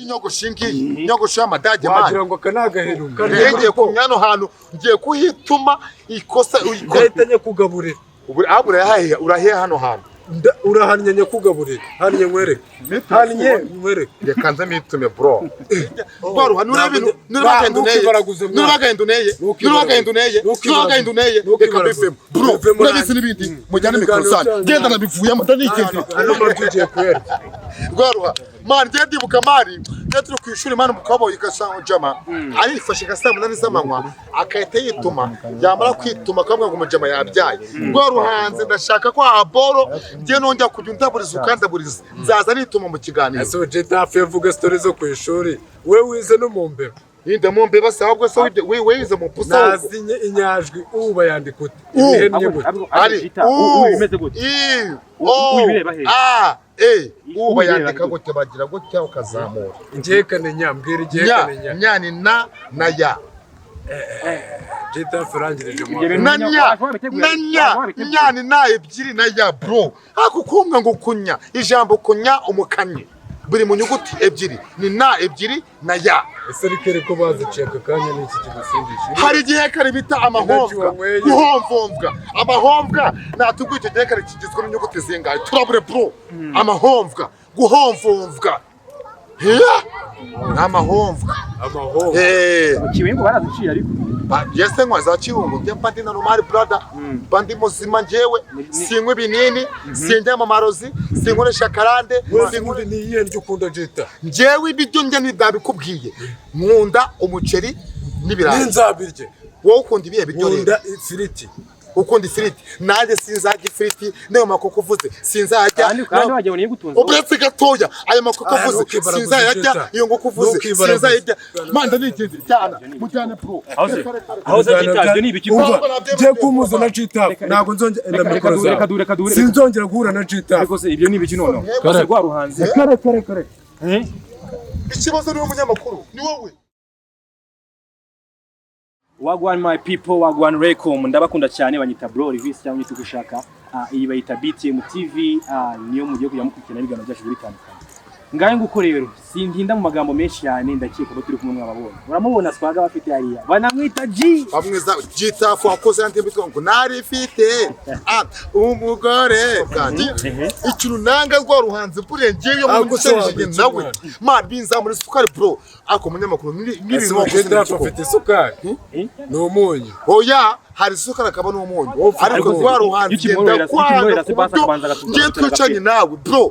Inyogosho iyi ngiyi, inyogosho y'amadage mani. Wagira ngo aka ni agaheruka. Ngiye kumenya hano hantu ngiye kuhituma ikosa uyikora. Ndahita nyakugaburira. Ubu ahubwo urahahe, urahehe hano hantu? Urahannye nyakugaburira, hannye nkwereke, hannye nkwereke. Reka nze mitume, bro. Rwaruha nureba ibintu, nureba agahinda uneye. Ntukibaraguze, mwana. Nureba agahinda uneye. Nureba agahinda uneye. Nureba agahinda uneye. Reka Ntukibaraguze. mbivemo, bro. Bivemo. Urabizi n'ibindi mujyane mikoro. Ibiganiro Sani byanyu. genda, nabivuyemo, ndanigendera. Ano majwi ugiye kuyarya. Rwaruha man, njye ndibuka man, njye turi ku ishuri man, umukobwa ugasanga jama arifashe nka saa 8 z'amanywa agahita yituma, yamara kwituma akavuga ngo umujama yabyaye. Rwaruhanze, ndashaka ko aha boro njye nongera kujya undaburiza, ukandaburiza, nzaza nituma mu kiganiro. Ese Jita hafi yavuga story zo ku ishuri, we wize no mu mbeba? Yinde mu mbeba se? Ahubwo se wize mu pusa ahubwo? Nazinye inyajwi u bayandika ute? U. Ibihennye gute? Ari U U bimeze gute? I U- O U ibireba hehe? A E U. U Bayandika bireba gute? Bagira gutya ukazamura. Igihekane nya, mbwira. Nya. Igihekane nya. Nya ni na na ya. Jita hafi urangirije mu Ibyo bintu Na nya. wabiteguye? Na nya. Wabiteguye? Nya ni na ebyiri na ya, bro. Ako kumwe ngo kunya, ijambo kunya, umukannyi buri mu nyuguti ebyiri, ni na ebyiri na ya. Ese rikere ko baziciye aka kanya, ni iki kigusindisha? Hari igihekane bita amahomvwa. Wanyweye. Guhomvomvwa, amahomvwa. Natubwiye icyo gihekane kigizwe n'inyuguti zingahe? Turabure, bro. Amahomvwa, guhomvomvwa. Hiya! Ni amahomvwa. Amahomvwa. Eh. Kibingo baraziciye ariko. Yese nkwa za Kibungo, njye mba ndi na normal, brother, mba ndi muzima njyewe. Sinywa ibinini, sinjya mu marozi, sinkoresha karande. Wese ubundi ni iyihe ndyo ukunda, Jita? Njyewe ibiryo njya ntibyabikubwiye, nkunda umuceri n'ibirayi. N'inzabirye. Wowe ukunda ibihe biryo rero? Nkunda ifiriti. Ukunda ifiriti? Nanjye sinzarya ifiriti n'ayo makoko uvuze sinzajya. Kandi wagira ngo niyo igutunze. Uretse gatoya, ayo makoko Ah, avuze ntukibaraguze, sinzayarya. Jita. Iyo nkoko uvuze Ntukibaraguze. sinzayirya. Manda nigendere cyane, mujyane, bro. Aho se Jita, ibyo ni ibiki? Umva, ngiye kumuza na Jita, ntabwo nzongera Reka- mikoro reka zawe. reka dure, reka dure. Sinzongera guhura na Jita. Ariko se ibyo ni ibiki noneho? Kare rwa ruhanzi. Kare kare kare. Eh? Ikibazo niwe munyamakuru, ni wowe. Wagwan my people, wagwan Recom, ndabakunda cyane. Banyita Bro Rivis cyangwa nyita uko ushaka. Iyi bayita BTM TV, niyo mugiye kujya mukurikirana ibiganiro byacu bigiye bitandukanye. Ngahe nguko rero, sintinda mu magambo menshi cyane, ndakeka ko turi kumwe mwababonye. Muramubona swaga bafite hariya. Banamwita G. Bamwiza Gitafu wakoze andi bitwa ngo narifite umugore bwanjye. Ikintu nanga rwa ruhanzi buriya ngewe iyo Ariko se munishanije wabitse nawe umwana? Man, binzamura isukari, bro. Ariko umunyamakuru Ese n'ibintu wakoze Jita ni iki koko? afite isukari? Ni umunyu. Oya, hari isukari akaba n'umunyu, ariko Ariko rwa ruhanzi iyo ukimworohera- ngenda iyo ukimworohera kwanga se ku basi buryo akabanza agatuza ngiye agatuza twicaranye nawe, bro,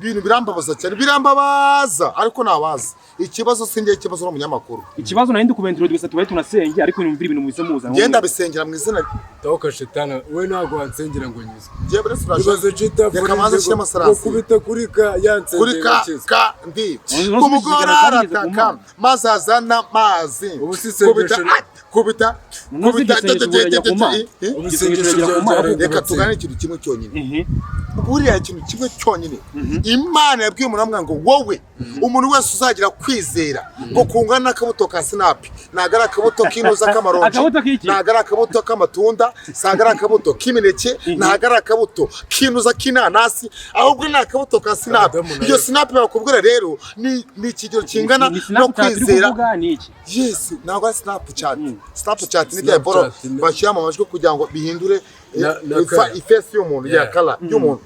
ibintu birambabaza cyane, birambabaza, ariko nabaza ikibazo si njye, ikibazo n'umunyamakuru. Ikibazo nari ndi kubenturo gusa tubaye tunasenge, ariko numvira ibintu mubize muza. Ngenda bisengera mu izina. Toka shetana we, ntabwo wansengera ngo nyizwe. Ngiye muri suraje. Ibaze Jita Reka manze nshyiremo saransi. kubita kuri ka yansengera Kuri ka ngakiza. ka ndi. Uzi Umugore ikiganiro cyageze ku arataka Mana. maze azana amazi. Ubu si Kubita isengesho- kubita Unoze kubita igisengesho burajya ku Mana. Eh? Ubu Igisengesho isengesho kiragera ku ryawe Mana. ryarengutse. Reka tugane ikintu kimwe cyonyine. Buriya ikintu kimwe cyonyine Imana yabwiye umuntu, aramubwira ngo wowe, umuntu wese uzagira kwizera ngo kungana n'akabuto ka sinapi, ntabwo ari akabuto k'inuza k'amaronji, Akabuto k'iki? ntabwo ari akabuto k'amatunda, ntabwo ari akabuto k'imineke, ntabwo ari akabuto k'inuza k'inanasi, ahubwo ni akabuto ka sinapi. Adamu na Iyo Eva. sinapi bakubwira rero ni ikigero kingana Ni no Snapchat uri kwizera. kuvuga, ni iki? Yes, ntabwo ari Snapchat. Snapchat ni bya boro Snapchat ni- bashyira mu majwi kugira ngo bihindure Na color. ifesi y'umuntu ya kala y'umuntu.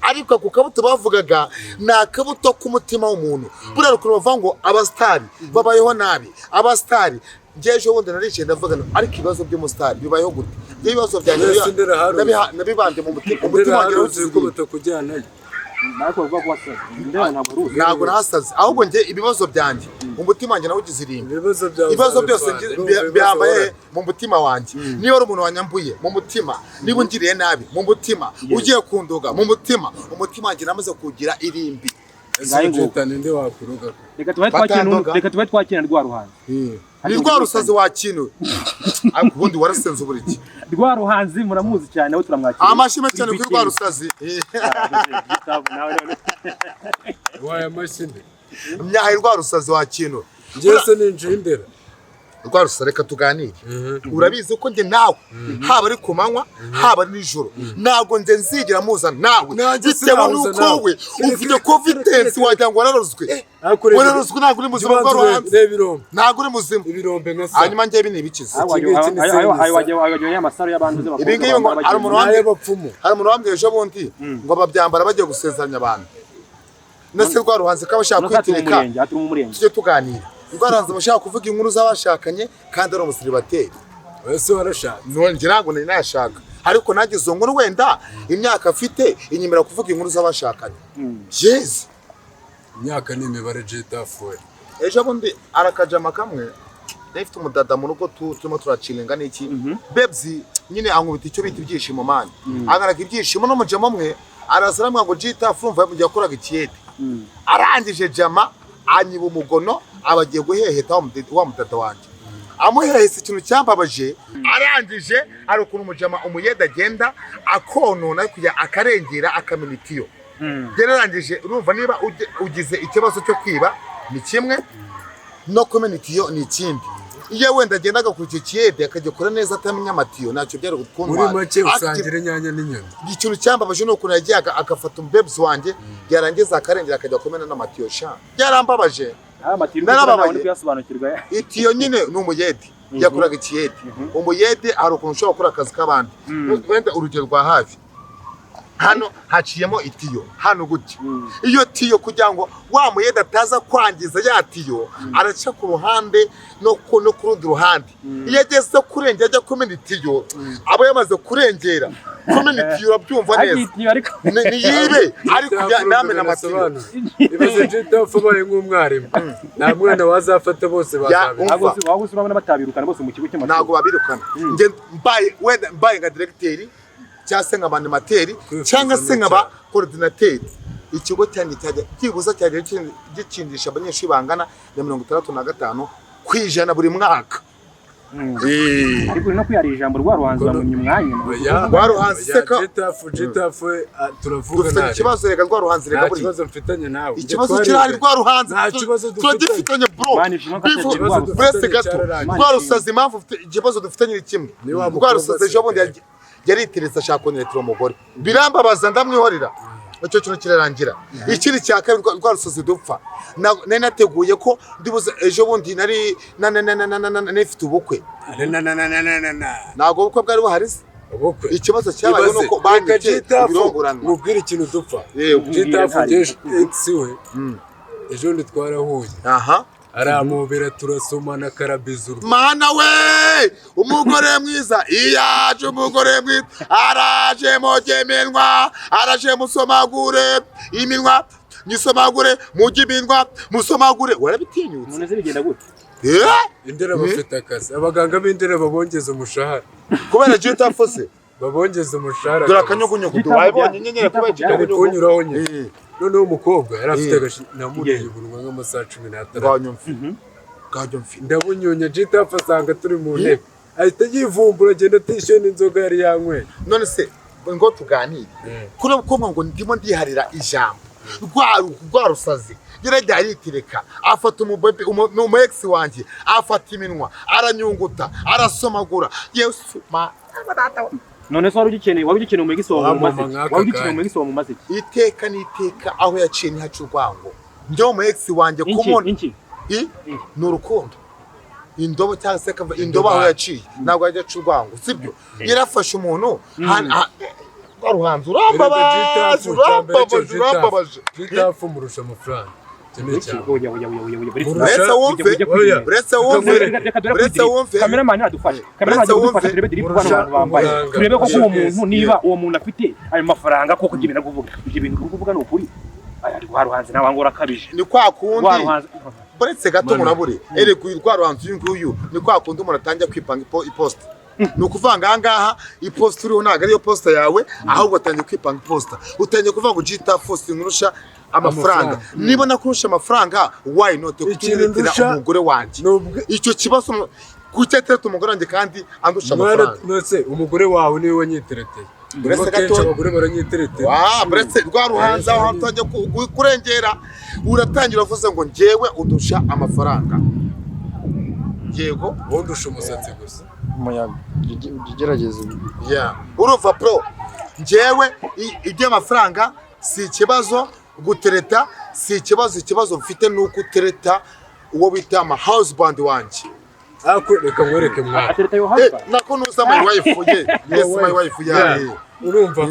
Ariko ako kabuto bavugaga ni akabuto k'umutima w'umuntu. Buriya ukuntu bavuga ngo abasitari babayeho nabi, abasitari, njye ejo bundi naricaye ndavuga ngo ariko ibibazo by'umusitari bibayeho gute? Njye ibibazo byanjye Mbese ndera haruzi. nabibanje mu mutima, umutima Ndera wanjye haruzi narawusize. ko batakujyanayo. Ariko bavuga ko wasaze. Ndera ntabwo ari uzi. Ntabwo nahasaze, ahubwo njye ibibazo byanjye umutima wanjye nawugize irimbi. Ibibazo byawe Ibibazo byose uzabitwara. Urumva ibibazo bihambaye uhorana. mu mutima wanjye. Niba ari umuntu wanyambuye mu mutima, niba ungiriye nabi mu mutima, ugiye kundoga mu mutima, umutima wanjye namaze kugira irimbi. Ese Ngahe nguko. Jita, ninde wakuroga? Reka tubaye twakira Batandoga. reka tubaye twakira rwa ruhanzi. Ni rwa rusazi wakintu, ariko ubundi warasenze uburiki. Rwa ruhanzi muramuzi cyane, nawe turamwakira. Amashyi menshi cyane kuri rwa rusazi. Nawe none. Waye amashyi nde? Myahaye rwa rusazi wakintu. Njyewe se ninjiye indera? Rwarusa, reka tuganire. Urabizi ko njye nawe, haba ari ku manywa, haba ari nijoro, ntabwo njye nzigera muza nawe, Nanjye bitewe sinahuza n'uko nawe. we ufite confidence, wagira ngo wararozwe. Ariko reba- Wararozwe, ntabwo uri muzima. Jya ubanza Rwaruhanze, urebe ibirombe. Ntabwo uri muzima. Ibirombe nka sa. Hanyuma njye ibi ni ibikiza. Iki ngiki ni senyisa. Ayo ya masaro y'abantu ze. Ibi ngibi ngo hari umuntu wambwiye, N'ay'abapfumu. hari umuntu wambwiye ejo bundi ngo babyambara bagiye gusezeranya abantu. Ndetse Rwaruhanze ko abashaka kwitirika. Umurenge atari umurenge. Tujye tuganira. Rwaruhanze abashaka kuvuga inkuru z'abashakanye kandi ari umusiribateri. Ese warashatse? Njye ntabwo nari nashaka, ariko nanjye izo nkuru, wenda imyaka afite inyemera kuvuga inkuru z'abashakanye. Yezi. Imyaka ni imibare, jitafuwe. Ejo bundi arakajama kamwe nari mfite umudada mu rugo, turimo turaciringa n'iki, babes nyine ankubita icyo bita ibyishimo, man. Ankaraga ibyishimo n'umujama umwe araza aramubwira ngo jita fumva mu gihe yakoraga ikiyede. Arangije jama anyiba umugono, aba agiye guheheta wa mudada wanjye, amuhehese. Ikintu cyambabaje, arangije hari ukuntu umujama umuyede agenda akonona kujya akarengera akamena itiyo. Yararangije, urumva niba ugize ikibazo cyo kwiba ni kimwe, no kumena itiyo ni ikindi. Iyo wenda agenda agakora icyo kiyede akagikora neza atamenya amatiyo, ntacyo byari Muri kuntwara. make usangira inyanya n'inyoni. Ikintu cyambabaje ni ukuntu yagiye agafata umubebsi wanjye, yarangiza akarengera akajya kumena n'amatiyo. Sha, byarambabaje. Aya matiro Narababaye. ntabwo kuyasobanukirwa. Itiyo nyine ni umuyede yakoraga ikiyede. Umuyede hari ukuntu ushobora gukora akazi k'abandi. Wenda urugero rwa hafi, hano haciyemo itiyo hano gutya. Iyo tiyo, kugira ngo wa muyede ataza kwangiza ya tiyo, araca ku ruhande no ku rundi ruhande. Iyo ageze kurengera ajya kumena itiyo, aba yamaze kurengera kumena itiyo, urabyumva neza. Ariko ariko Ni yibe ariko namena amatiyo. Ibaze jitafu ubaye nk'umwarimu, nta mwana wazafata, bose bazabira. Umva. Ahubwo se urabona batabirukana bose mu kigo cy'amashuri? Ntabwo babirukana. Njye mbaye, wenda mbaye nka directeur cyangwa se nkaba animateur cyangwa se nkaba coordinateur, ikigo cyanjye cyajya byibuze cyajya gitsindisha abanyeshuri bangana na 65% buri mwaka. Ariko uri no kwihara ijambo, Rwaruhanzi bamwimye umwanya. Rwaruhanzi seka. Jitafu, jitafu, turavuga. Dufitanye ikibazo reka, Rwaruhanzi reka Nta buriya. kibazo mfitanye nawe. Ikibazo kirahari, Rwaruhanzi. Nta kibazo dufitanye. Turagifitanye, bro. Mani, ishimwe ko atari Rwarusanze. Buretse gato. Cyararangiye. Rwarusazi, impamvu ufite ikibazo dufitanye ni kimwe. Ni wa mukobwa. Rwarusazi ejo bundi yariteretse ashaka kunyeretera umugore, birambabaza, ndamwihorera, icyo kintu kirarangira. Ikindi cya kabiri, Rwarusazi dupfa, nari nateguye ko ndibuze ejo bundi nari nari mfite ubukwe. Na na na na na na na. Ntabwo ubukwe bwari buhari se? Ubukwe. Ikibazo cyabayeho Ibaze, nuko reka banyibye Jitafu, ibirongoranwa. mubwire ikintu dupfa. Yego. Jitafu, Mbwira. Ex we ejo bundi twarahuye, Aha. aramubera, turasomana, karabizurwa. Mana we, umugore mwiza iyaje, umugore mwiza araje, moge iminwa, araje, musomagure iminwa, nyisomagure, mujye iminwa, musomagure. Warabitinyutse. None se bigenda gute? Eh? Indera bafite akazi, abaganga b'indera babongeza umushahara. Kubera jita fose. Babongeza umushahara Dore kabisa. akanyugunyugu. Jita Wabonye nyenyeri kubera Ari ikinyugunyugu. kunyuraho nyine. Eh, Noneho umukobwa yari afite Eh. agashi, namuriye umunwa nk'amasaha 16. Bwanyumvi, bwanyumvi. Ndabunyunya, jitafu asanga turi mu ntebe, ahita yivumbura agenda atishyuye n'inzoga yari yanyweye. None se ngo tuganire kuri mukobwa ngo ndimo ndiharira ijambo, rwa rusazi yaragiye aritereka, afata umubebe, umu ex wanjye, afata iminwa, aranyunguta, arasomagura. Yesu ma! None se wari ugikeneye umugisi wawe Wamama mumaze iki? nk'aka Wari ugikeneye kanya. umugisi wawe mumaze iki? Iteka n'iteka aho yaciye ntihaca urwango. Njyewe umu ex wanjye Inki kumubona inki? Ni urukundo, indobo cyangwa se indobo aho yaciye ntabwo yajya aca urwango, sibyo? Yarafashe umuntu rwa ruhanzi, urambabaje, urambabaje, urambabaje. Jitafu murusha amafaranga. Icyo ni icya mbere. Oya, oya, oya, oya, oya, Murusha- Uretse wumve, Oya. uretse wumve, Reka dore uretse wumve. Cameraman adufashe, cameraman Uretse adufashe, wumve. turebe drip bano Murusha bantu bambaye, uburanga. turebe koko uwo Yes, muntu niba uwo muntu afite ayo mafaranga koko. Ibyo bintu ari kuvuga, ibyo bintu uri kuvuga ni ukuri? Aya, rwa ruhanzi nawe ngo urakabije. Ni kwa kundi. Rwa ruhanzi. Uretse gato, murabure erega uyu rwa ruhanzi uyu nguyu, ni kwa kundi umuntu atangira kwipanga iposita. Ni ukuvuga ngo aha ngaha iposita uriho ntabwo ariyo posita yawe, ahubwo atangiye kwipanga iposita, utangiye kuvuga ngo jita fosi nkurusha amafaranga. Niba nakurusha amafaranga, why not Ikintu kuturetera ndusha umugore wanjye? ni ubwe- Icyo kibazo, kuki atereta umugore wanjye kandi andusha Mwana, amafaranga? nose umugore wawe niwe wanyitereteye? Uretse Kuko akenshi gato- abagore baranyiteretera. Wa, uretse rwa ruhanzi aho hantu utangiye kurengera, uratangira uvuze ngo njyewe undusha amafaranga. Yego. Ubundi usha umusatsi gusa. Umuyaga ujye ugerageza. Yeah. Urumva bro, njyewe iby'amafaranga si ikibazo, gutereta si ikibazo. Ikibazo mfite ni uko utereta uwo bita ama husband wanjye. Ariko reka nkwereke mwana. Atereta yo husband. Nako nuza my wife, yeah. Yes, my wife, yeah. Yeah. Urumva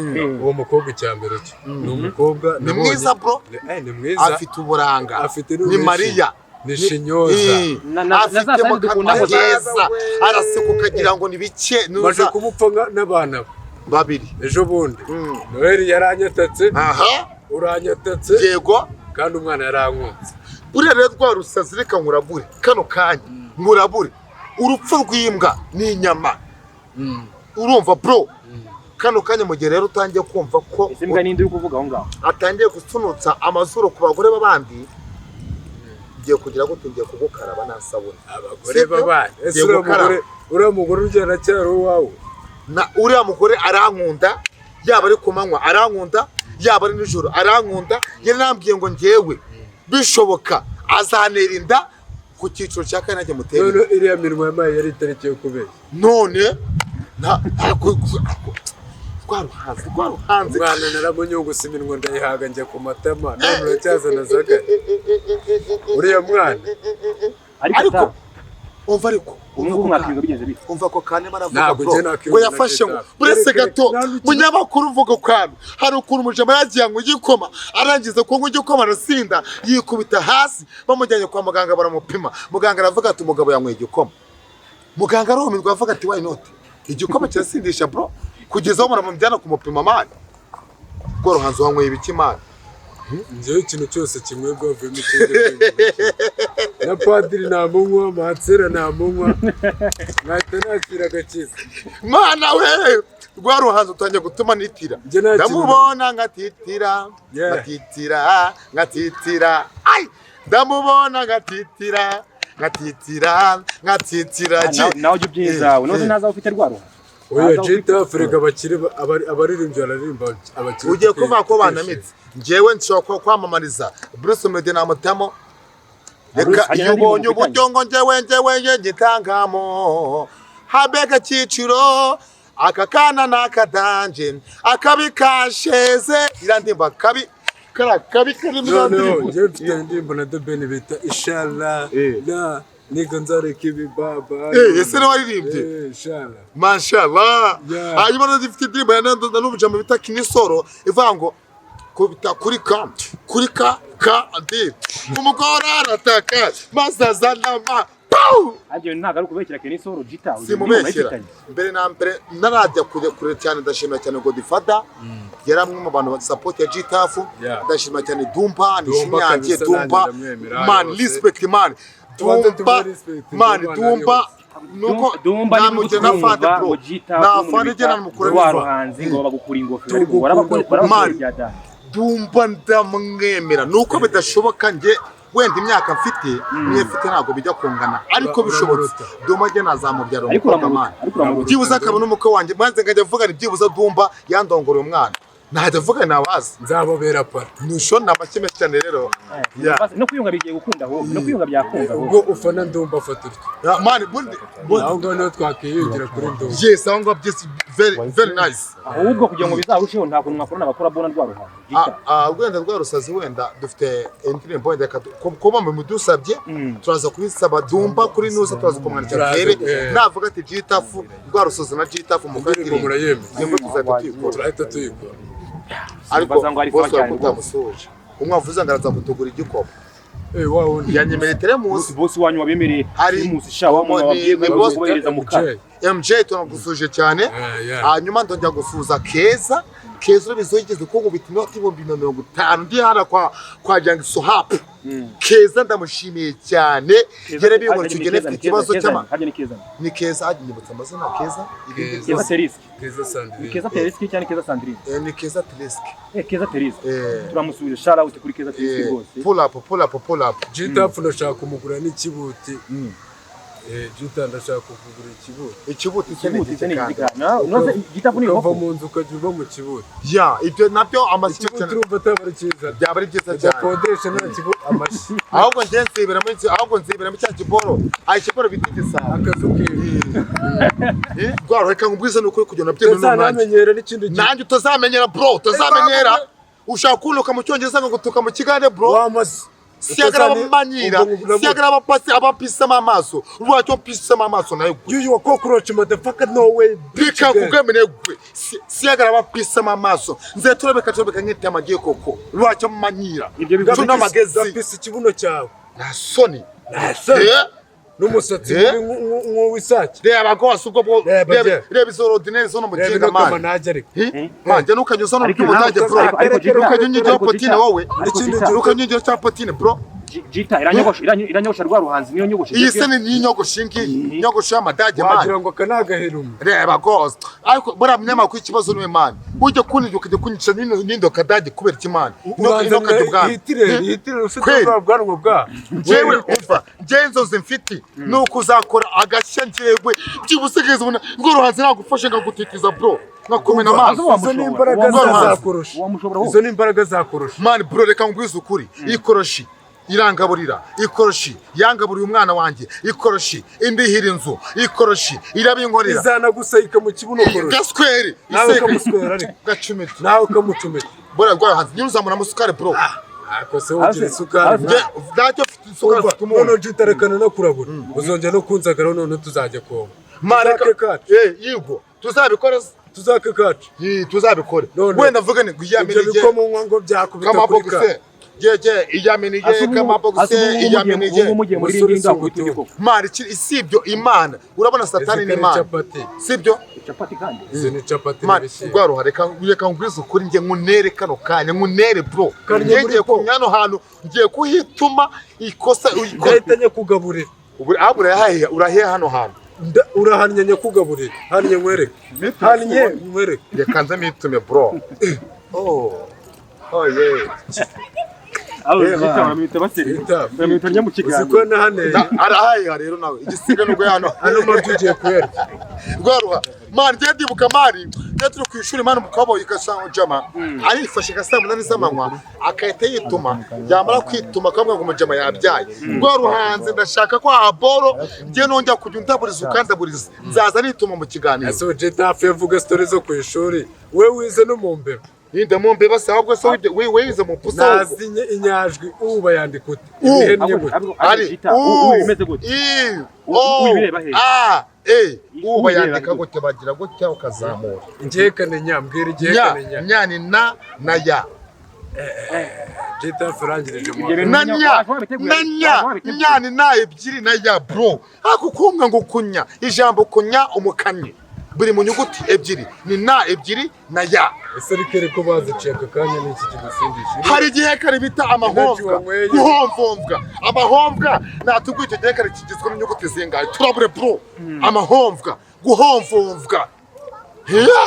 uwo mukobwa, icya mbere cyo ni umukobwa Ni nabonye- mwiza bro. Ni mwiza. Afite uburanga. Afite Ni n'ububeshi. Mariya. Ni shinyoza. Na za Afite sandi mu dukunda kanwa ngo heza, araseka ukagira ngo ni bike. Maje Nuza kumupfa n'abana be. Babiri. Ejo bundi Noheli yaranyatatse. Aha. Uranyatatse. Yego. Kandi umwana yarankunze. Buriya rero rwa rusazi, reka nkurabure kano kanya, nkurabure urupfu rw'imbwa ni inyama. Urumva bro, kano kanya mu gihe rero utangiye kumva ko Ese mbwa ninde uri kuvuga aho ngaho? atangiye gusunutsa amazuru ku bagore b'abandi, ngiye kugira gute? Ngiye kugukaraba nta sabune. Abagore Sibyo? b'abana, ese Ngiye uriya gukaraba. mugore, uriya mugore ujyana cyaro iwawe? Na uriya mugore arankunda, yaba ari ku manywa arankunda, yaba ari nijoro arankunda. Yaranambwiye ngo ngewe bishoboka azantera inda ku cyiciro cya kane, nanjye mutera inda. None iriya minwa yamaye yari itariki yo kubeshya? None nta rwa ruhanzi, rwa ruhanzi. Umwana naramunyunguse, iminwa ndayihaga njya ku matama, none uracyazana zagari uriya mwana. Ariko Ariko ta umva, ariko ubu ngubu mwakwiga bigenze bite? Umva ko kane baravuga Ntabwo bro njye nakwiga ngo yafashe ngo na buretse Reka, gato. nta n'ukina- Munyamakuru, uvuga kantu hari ukuntu umujama yagiye anywa igikoma, arangiza kunywa igikoma arasinda, yikubita hasi. Bamujyanye kwa muganga baramupima, muganga aravuga ati umugabo yanyweye igikoma. Muganga arumirwa, avuga ati why not, igikoma kirasindisha bro. Kugeza aho muramujyana kumupima man. Ubwo ruhanzi wanyweye ibiki man? Njyewe ikintu cyose kinywebwa havuyemo ikindi. Na padiri namunywa, mansera namunywa, nkahita nakira agakiza. Mana we, rwa ruhanzi utangiye gutuma nitira. Njye nta kintu- Ndamubona ngatitira. Yeah. Ngatitira, ngatitira, ai, ndamubona ngatitira, ngatitira, ngatitira. Nawe ujya ubyizawe none ntazawe ufite rwa ruhanzi. Oya, Jita Afurika, abakire abaririmbyi bararirimba, abakire Ugiye kuvuga ko banamitse. Njyewe nshobora kuba kwamamariza Bruce Melody namutamo. Reka Bruce, iyo ubonye hajya uburyo ngo njyewe njye ngitangamo habega cyiciro, aka kana ni akadanje, akabi kasheze, iriya ndirimbo akabi kariya kabi kari muri iriya Noneho ndirimbo. njyewe mfite indirimbo na The Ben bita Ishala na niga nzareka ibi baba. Ese niwe waririmbye? Eh, Ishala. Mashallah. Yeah. Hanyuma nari ifite indirimbo ya Nando n'ubujambo bita Kinisoro, ivuga ngo kubita kuri ka kuri ka ka di umugore arataka maze azana ma Pow! Ariko ntabwo ari ukubeshyira Kenny Solo Jita. Simubeshyera. Mbere na mbere narajya kure kure cyane, ndashimira cyane Godfather, yari amwe mu bantu support ya G-Taff. Yeah. Ndashimira cyane Dumba, ni Dumba inshuti yanjye. kabisa, Dumba nanjye ndamwemera man, yose. respect man. Tubanze Dumba tumuhe respect, man. Dumba Dumba nuko Dumba ni namugira na fande gutwumva bro ngo Jita na fande jye namukura rwa n'iva. ruhanzi ngo bagukura ingofero, ariko Tugukunda barabakora barabakora Man. ibya data. Dumba ndamwemera, nuko bidashoboka njye wenda imyaka mfite niyo mfite ntabwo bijya kungana, ariko bishobotse Uramuruta. Dumba njye nazamubyara Ariko umukobwa uramuruta, man. ariko uramuruta. Byibuze akaba n'umukwe wanjye, maze nkajya mvuga ni byibuze Dumba yandongoreye umwana, ntajya mvuga nabazi. Nzababera para. Nusho ni amashyi menshi cyane rero. Yeah. No kwiyunga bigiye gukunda ahubwo, no kwiyunga byakunda ahubwo. Ubwo ufana Ndumba afata utyo. Yeah, man, bundi bundi Aho ngaho niho twakwiyungira kuri Ndumba. Yes, aho ngaho byose very very nice. Ahubwo kugira ngo bizarusheho, nta kuntu mwakorana abakora bona rwa ruhanzi Jita. Wenda rwa rusazi, wenda dufite indirimbo wenda reka kuba mudusabye turaza kubisaba Dumba kuri nuza, turaza kumwandikira Turaza, turebe navuga ati G-Taff rwa rusazi na G-Taff mu Indirimbo murayemeye? Nibwo tuzahita tuyikora. Turahita tuyikora. Ariko Simbaza ngo ari sawa bose cyane wakutamusuhuje umwe wavuze ngo araza kutugura igikoma. Eh, wa wundi. Yanyemereye teremusi. Boss wanyu wabemereye Hari- primus sha wa muntu wabwiye ni ngo boss- kubahereza mu ka MJ. MJ tunagusuhuje cyane. Ah, yeah. Hanyuma ndongera gusuhuza Keza. Keza urabizi yigeze kunkubita inoti 50,000 ndi hano kwa Jangi Sohap. Keza ndamushimiye cyane, yarabibona icyo gihe nafite ikibazo cy'ama Hajya ni Keza. Ni Keza, hajya nyibutsa amazina Keza ibindi Keza. Keza byose. Teriski. Keza Ni Sandrine. Keza Teriski cyane Keza Sandrine. Ni Keza Tereske. Keza Teriski. Eh. Turamusuhuje, shout out kuri Keza Teriski rwose. Pull up, pull up, pull up. G-Taff ndashaka kumugura n'ikibuti. Jita, ndashaka kukugura ikibuti. Ikibuti se ni Ikibuti se ni igiki igiki kandi? kandi? Unoze igitafu ni Ukava inkoko. mu nzu ukajya uba mu kibuti. Ya, ibyo nabyo amashyi Ikibuti urumva ataba ari cyiza? Byaba ari byiza cyane. Udakodesha nta kibuti, amashyi. Ahubwo njye nziberamo ahubwo nziberamo cya kiboro, aho ikiboro bita igisabo. Akazu kiwe. Rwaro, reka nkubwize, ni ukuri kugenda byemewe n'umwanjye. Utazanamenyera n'ikindi gihe. Nanjye utazamenyera, bro, utazamenyera. Ushaka kuntuka mu Cyongereza nkagutuka mu Kigande, bro. Wamaze. Siyagara abamanyira, siyagara abapasi abapisemo amaso, rwacyo mpisemo amaso nayo gwe. You a cockroach, motherfucker, no way, bitch. Bika kugemene gwe. Siyagara abapisemo amaso, nze turabeka turabeka nk'intama amagiye koko, rwacyo manyira. Ibyo bivuze Tuna amagezi. Gapisa ikibuno cyawe. Nta soni. Nta soni. Eh? N'umusatsi Eh? mubi nk'uw'isake. Reba rwose ubwo bwo. Reba, Reba je. reba izo ordinaire zo no mu Reba kinga ino mani. kamanage ariko. Manje ntukanyuza no Ariko by'Ubudage, bro. ariko Jita- Ntukanyongeraho ariko potine Jita- wowe. ariko Ikindi Jita- gihe- Ntukanyongeraho cya potine, bro. Jita iranyogosha, iranyogosha rwa ruhanzi niyo nyogoshe. Iyi se ni inyogosho iyi ngiyi, inyogosho y'Amadage mani. Wagira ngo aka ni agaherume. Reba rwose, ariko buriya munyamakuru ikibazo niwe mani, ujya kunirya ukajya kunyica n'indo kadage kubera iki mani? Ino kajya ubwami. Hitirere, hitirere ufite Kweli. bwa bwanwa bwa. Njyewe umva, njyewe inzozi mfite ni uko uzakora agashya, njyewe byibuze ubona ngo ruhanzi nagufashe nkagutikiza, bro, nkakumena amaso. Izo ni imbaraga zakurusha. Wamushobora wowe. Izo ni imbaraga zakurusha. Mani bro, reka nkubwize ukuri, ikoroshi irangaburira, ikoroshi yangaburiye umwana wanjye, ikoroshi indihira inzu, ikoroshi irabinkorera. Izanagusayika mu kibuno korosha. Gasweri. Nawe ukamuswera ariko. Gacumita. Nawe ukamucumita. Bora rwahanze nyine uzamura amasukari, bro. Ariko se wogira isukari? Hasi- Nge ntacyo mfite, isukari Umva, mfite umunyu. Noneho jya utarekana no kurabura, uzongera no kunzagaraho, noneho tuzajya kongo. Mani, Tuzake kacu. eh, yigo tuzabikore se. Tuzake kacu. Yi, tuzabikore. None- Wenda mvuge ni Ibyo iyamini bikomo ngo byakubita kuri kamabogise ka. jeje iyamini je kamabogise iyamini je. Ubu mugiye muri Umusore rindi ndakubita si ujye koko. Mani sibyo Imana, urabona Satani Izi ni ni Imana. capati. Sibyo. Capati kandi. Izi ni capati Mani n'ibishyimbo. rwaruha, reka nkubwize ukuri, njye nkunere kano kanya, nkunere, bro. Karya Njye muri ngiye po. kumenya hano hantu ngiye kuhituma ikosa uyikora. Ndahita nyakugaburira. Ubu ahubwo urahahe, urahehe hano hantu. Urahannye nyakugaburira, hannye nkwereke, hannye nkwereke. Reka nze mitume, bro. Oh yeah. Abo Jita baramwita baseri. Jita. Baramwita njya mu Uzi kiganiro. ko nahaneye? Arahaye rero nawe igisiga nubwo hano. Ano mabyo ugiye kuyarya. Rwaruha mani, njye ndibuka mani, njye turi ku ishuri mani, umukobwa yigasanga jama arifashe nka saa 8 z'amanywa akahita yituma, yamara kwituma akavuga ngo umujama yabyaye. Rwaruhanze, ndashaka ko aha boro njye nongera kujya undaburiza ukandaburiza, nzaza nituma mu kiganiro. Ese Jita hafi yavuga story zo ku ishuri, we wize no mu mbeba? Ninde mu mbeba se? Ahubwo se wize mu pusa ahubwo? Nazi inyajwi u bayandika ute? U. Ibihennye gute? Ari Jita, u bimeze gute? I U- O U ibireba hehe? A E U U bayandika bireba gute? Bagira gutya ukazamura. Igihekane nya, mbwira. Nya. Igihekane nya. Nya ni na na ya. Jita hafi urangirije mu Ibyo bintu Na nya. wabiteguye- Na nya. wabiteguye. Nya ni na ebyiri na ya, bro. Ako kumwe ngo kunya, ijambo kunya umukannyi buri mu nyuguti ebyiri, ni na ebyiri na ya. Ese rikere ko baziciye aka kanya n'iki kigusindisha? Hari igihekane bita amahombwa. Wanyweye. Guhomvomvwa, amahombwa natubwiye icyo gihekane kigizwe n'inyuguti zingahe? Turabure, bro. Amahomvwa, guhomvomvwa. Hiya!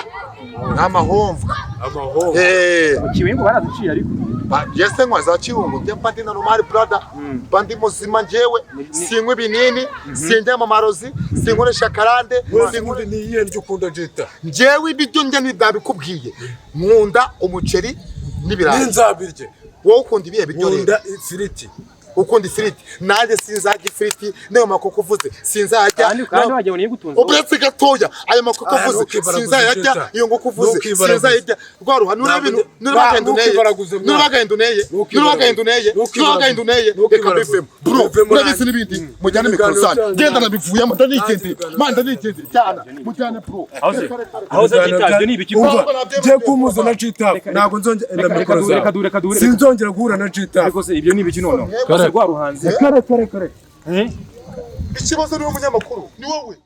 Ni amahomvwa. Amahombo. Eh, Kiwengo baraziciye ariko. Jese nkwa za Kirungu, njye mba ndi na normal, brother, mba ndi muzima njyewe, sinywa ibinini, sinjya mu marozi, sinkoresha karande. Wese Sinywa. ubundi ni iyihe ndyo ukunda, Jita? Njyewe ibiryo njya ntibyabikubwiye, nkunda umuceri n'ibirayi. N'inzabirye. Wowe ukunda ibihe biryo rero? Nkunda ifiriti. Ukunda ifiriti? Nanjye sinzarya ifiriti n'ayo makoko uvuze sinzarya. Kandi wagira ngo niyo igutunze. Uretse gatoya, ayo makoko Ah, uvuze ntukibaraguze, sinzayarya. Jita. Iyo nkoko uvuze Ntukibaraguze. sinzayirya. Rwaruha, nureba Ntabwo ibintu nureba agahinda uneye, ntukibaraguze, mwana. nureba agahinda uneye, nureba agahinda uneye, nureba agahinda uneye. Reka Ntukibaraguze. mbivemo, bro. Bivemo. Urabizi n'ibindi, mujyane mikoro Ibiganiro sana. byanyu. Genda, nabivuyemo, ndanigendera. Ibiganiro Manda nigendera cyane, mujyane, bro. Aho se Jita, ibyo ni ibiki? Umva, Ntabwo ngiye kumuza na Jita, ntabwo nzongera na Reka- mikoro reka zawe. reka dure- Sinzongera guhura na Jita. Ariko se ibyo ni ibiki noneho? Ese rwa ruhanzi. Kare kare kare. Eh? Ikibazo niwe munyamakuru, ni wowe.